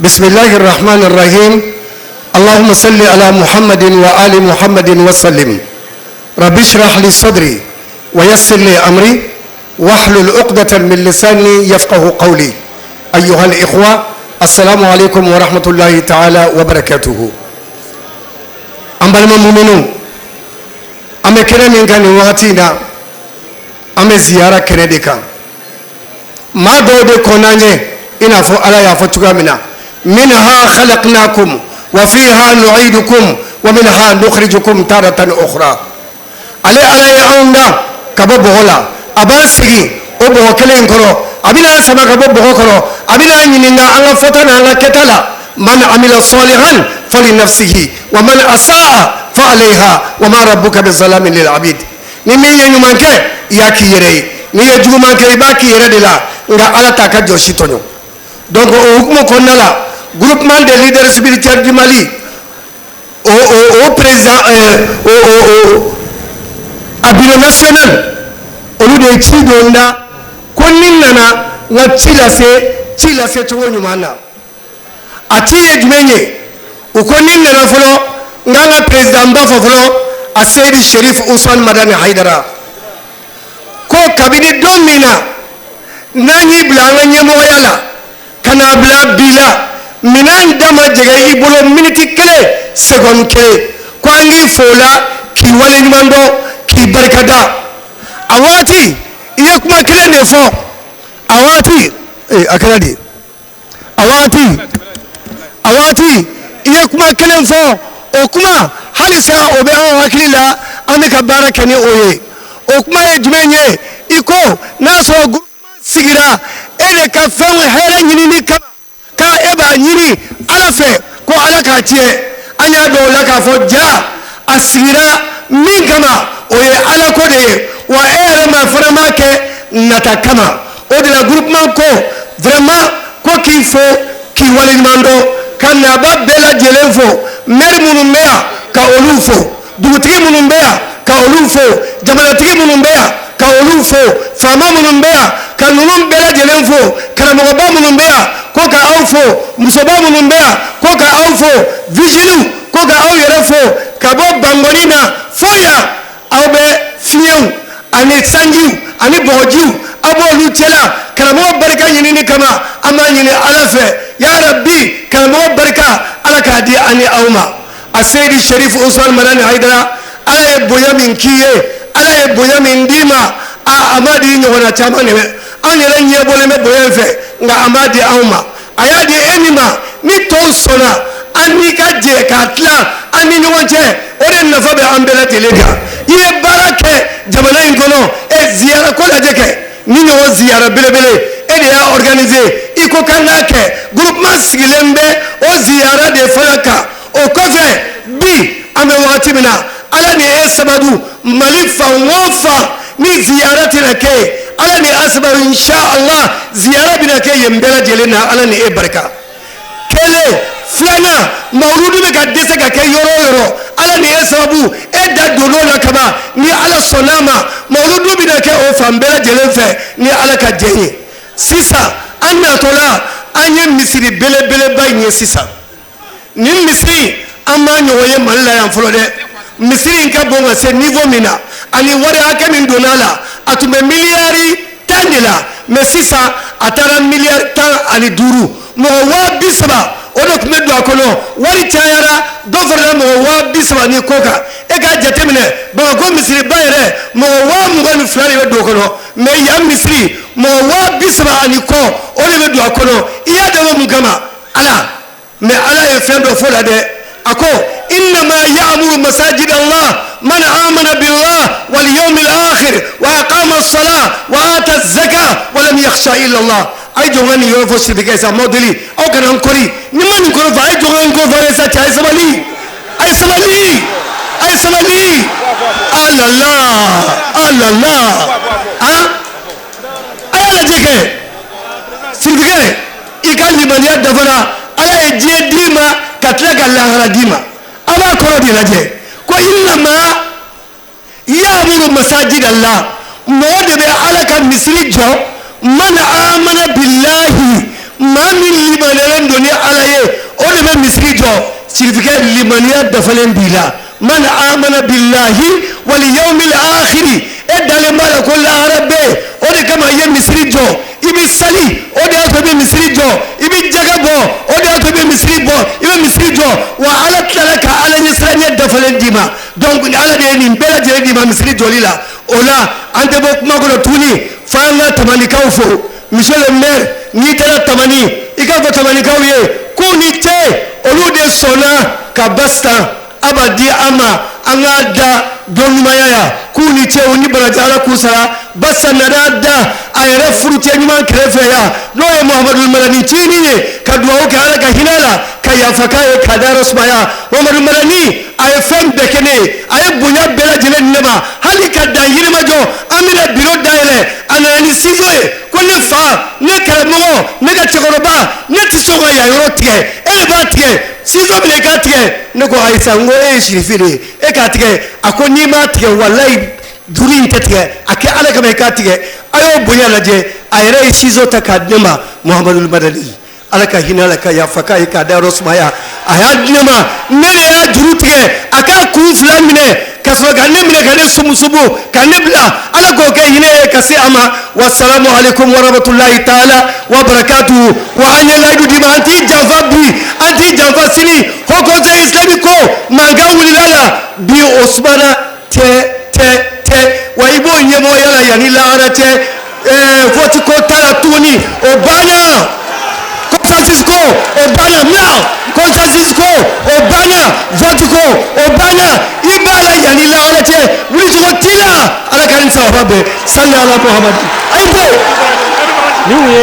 بسم الله الرحمن الرحيم. اللهم صل على محمد وآل محمد وسلم. رب اشرح لي صدري ويسر لي أمري واحلل عقدة من لساني يفقه قولي. أيها الإخوة، السلام عليكم ورحمة الله تعالى وبركاته. An balima muminu, an bɛ kɛnɛ min kan nin wagati in na, an bɛ ziyara kɛnɛ de kan. Maa dɔw de kɔnna an ɲɛ, i n'a fɔ Ala y'a fɔ cogoya min na: minha khalaqnakum wa fiha nu'idukum wa minha nukhrijukum taratan ukhra. Ale Ala ye anw da ka bɔ bɔgɔ la, a b'an sigi o bɔgɔ kelen in kɔrɔ, a bɛna an sama ka bɔ bɔgɔ kɔrɔ, a bɛna an ɲininka an ka fɔta n'an ka kɛta la. Man amila salihan fali nafsihi wa man asaa fa alayha wa ma rabbuka bizalamin lil abid. Ni min ye ɲuman kɛ, i y'a k'i yɛrɛ ye. N'i ye juguman kɛ, i b'a k'i yɛrɛ de la, nka Ala t'a ka jɔn si tɔɲɔ. Donc o hukumu kɔnɔna la, Groupement des leaders spirituels du Mali, o président, o a bureau national, olu de ye ci don da ko ni nana n ka ci lase, ci lase cogo ɲuman na. A ci ye jumɛn ye? U ko ni nana fɔlɔ, n k'an ka président ba fɔ fɔlɔ, a Seyidi Sherif Usman Madani Hayidara, ko kabini don min na n'an y'i bila an ka ɲɛmɔgɔya la ka n'a bila bi la, minɛn da ma jɛgɛ i bolo miniti kelen, seconde kelen, ko an k'i fo o la, k'i waleɲuman dɔn, k'i barikada. A waati, i ye kuma kelen de fɔ a waati. Ee, a kɛra di? A waati, i ye kuma kelen fɔ. O kuma, halisa o bɛ anw hakili la, an bɛ ka baara kɛ ni o ye. O kuma ye jumɛn ye? I ko n'a sɔrɔ groupement sigira e de ka fɛnw hɛrɛ ɲinini kama, k'a e b'a ɲini Ala fɛ ko Ala k'a tiɲɛ. An y'a dɔn o la k'a fɔ ja a sigira min kama, o ye Ala ko de ye wa. E yɛrɛ ma fana m'a kɛ nata kama. O de la, groupement ko vraiment ko k'i fo, k'i waleɲuman dɔn, ka naba bɛɛ lajɛlen fo, maire minnu bɛ yan, ka olu fo, dugutigi minnu bɛ yan, ka olu fo, jamanatigi minnu bɛ yan, ka olu fo, faama minnu bɛ yan, ka ninnu bɛɛ lajɛlen fo, karamɔgɔba minnu bɛ yan, ko ka aw fo, musoba minnu bɛ yan, ko ka aw fo, vigiliw, ko ka aw yɛrɛ fo, ka bɔ Bankɔni na fo yan. Aw bɛ fiɲɛw ani sanjiw ani bɔgɔjiw, aw b'olu cɛla karamɔgɔ barika ɲinini kama. An b'a ɲini Ala fɛ, yarabi, karamɔgɔ barika, Ala k'a di ani aw ma. A Seyidi Sherif Usman Madani Hayidara, Ala ye bonya min k'i ye, Ala ye bonya min d'i ma, a ma di ɲɔgɔnna caman de. Anw yɛrɛ ɲɛ bɔlen bɛ bonya in fɛ, nka a m'a di anw ma, a y'a di e min ma. Ni tɔw sɔnna, an n'i ka jɛ k'a tila an ni ɲɔgɔn cɛ, o de nafa bɛ an bɛɛ lajɛlen kan. I ye baara kɛ jamana in kɔnɔ. E ziyara ko lajɛ kɛ ni ɲɔgɔn ziyara belebele, e de y'a organiser. I ko k'an k'a kɛ, groupement sigilen bɛ o ziyara de fana kan. O kɔfɛ, bi an bɛ wagati min na, Ala ni e sababu, Mali fan o fan ni ziyara tɛna kɛ yen, Ala ni a sababu, inshallah, ziyara bɛna kɛ yen bɛɛ lajɛlen na, Ala ni e barika. Kelen filanan, mawuludu bɛ ka dɛsɛ ka kɛ yɔrɔ o yɔrɔ, Ala ni e sababu, e da donn'o la kaban. Ni Ala sɔnn'a ma, mawuludu bɛna kɛ o fan bɛɛ lajɛlen fɛ ni Ala ka jɛ ye. Sisan an natɔla, an ye misiri belebeleba in ye. Sisan nin misiri, an m'a ɲɔgɔn ye Mali la yan fɔlɔ dɛ. Misiri in ka bon ka se niveau min na, ani wari hakɛ min donna a la, a tun bɛ miliyari 10 de la, mais sisan a taara miliyari 15. Mɔgɔ 30.000 o de tun bɛ don a kɔnɔ. Wari cayara, dɔ farala mɔgɔ 30.000 ni kɔ kan. E k'a jateminɛ, Bamakɔ misiriba yɛrɛ, mɔgɔ 22.000 de bɛ don o kɔnɔ, mais yan misiri, mɔgɔ 30.000 ani kɔ, o de bɛ don a kɔnɔ. I y'a dabɔ mun kama? Ala. Mais Ala ye fɛn dɔ fɔ la dɛ. A ko: innama ya'muru masajid Allah man amana billah wal yawmil akhir wa aqama as-salah wa ata az-zaka wa lam yakhsha illa Allah. A ye jɔn ka nin yɔrɔ fɔ sirikɛ sa, m'aw deli, aw kana n kɔri ni ma nin kɔrɔ fɔ. A ye jɔn ka nin kɔrɔ fɔ sa cɛ. A ye sabali, a ye sabali, a ye sabali. Alala, alala, han, a y'a lajɛ kɛ sirikɛ, i ka limaniya dafara. Ala ye diɲɛ d'i ma ka tila ka lahara d'i ma. A b'a kɔrɔ de lajɛ ko innama ya'muru masajid Allah, mɔgɔ de bɛ Ala ka misiri jɔ, man amana billahi, maa min limaniyalen don ni Ala ye. Sirifikɛ, limaniya dafalen b'i la. Man amana billahi wal yawmil akhiri, e dalen b'a la ko lahara bɛ yen, o de kama i ye misiri jɔ, i bɛ sali, o de y'a to i bɛ misiri jɔ, i bɛ jaga bɔ, o de y'a to i bɛ misiri bɔ, i bɛ misiri jɔ. Wa Ala tilala ka Ala ɲɛsiranɲɛ dafalen d'i ma. Donc Ala de ye nin bɛɛ lajɛlen d'i ma misiri jɔli la. O la, an tɛ bɔ kuma kɔnɔ tuguni f'an ka Tamanikaw fo. Monsieur le maire, n'i taara Tamani, i k'a fɔ Tamanikaw ye k'u ni ce, olu de sɔnna ka Basitan Aba di an ma, an k'a da don ɲumanya ya. K'u ni ce, u ni baraji, Ala k'u sara. Basitan nana da a yɛrɛ furucɛ ɲuman kɛrɛfɛ yan, n'o ye Muhamadu Madani Cini ye, ka dugawu kɛ Ala ka hinɛ la, ka yafa k'a ye, ka dayɔrɔ sumaya. Muhamadu Madani, a ye fɛn bɛɛ kɛ ne ye, a ye bonya bɛɛ lajɛlen di ne ma, hali ka dan Yirimajɔ, an bɛna biro dayɛlɛ, a nana ni ciseau ye ko ne fa, ne karamɔgɔ, ne ka cɛkɔrɔba, ne tɛ sɔn ka yan yɔrɔ tigɛ, e de b'a tigɛ, ciseau minɛ i k'a tigɛ. Ne ko ayisa, n ko e ye sirifi de ye, e k'a tigɛ. A ko n'i m'a tigɛ, walayi, juru in tɛ tigɛ. A kɛ Ala kama i k'a tigɛ. A y'o bonya lajɛ, a yɛrɛ ye ciseau ta k'a di ne ma. Muhamadu Madani, Ala ka hinɛ la, ka yafa k'a ye, k'a dayɔrɔ sumaya. A y'a di ne ma, ne de y'a juru tigɛ. A k'a kun fila minɛ ka sɔrɔ ka ne minɛ, ka ne sumusumu, ka ne bila. Ala k'o kɛ hinɛ ye ka se a ma. Wasalamu alaikum warahmatulahi taala wa barakatuhu. Wa an ye layidu d'i ma, an t'i janfa bi, an t'i janfa sini. Haut Conseil islamique ko mankan wulila la bi, o sumana tɛ tɛ tɛ. Wa i b'o ɲɛmɔgɔya la yanni lahara cɛ. Vote ko t'a la tuguni, o banna. Consensus ko, o banna. Mina consensus ko, o banna. Vote ko, o banna. I b'a la yanni lahara cɛ, wulicogo t'i la. Ala ka ni sababa bɛn. Sali ala Muhamadu. Ayi ko Nin kun ye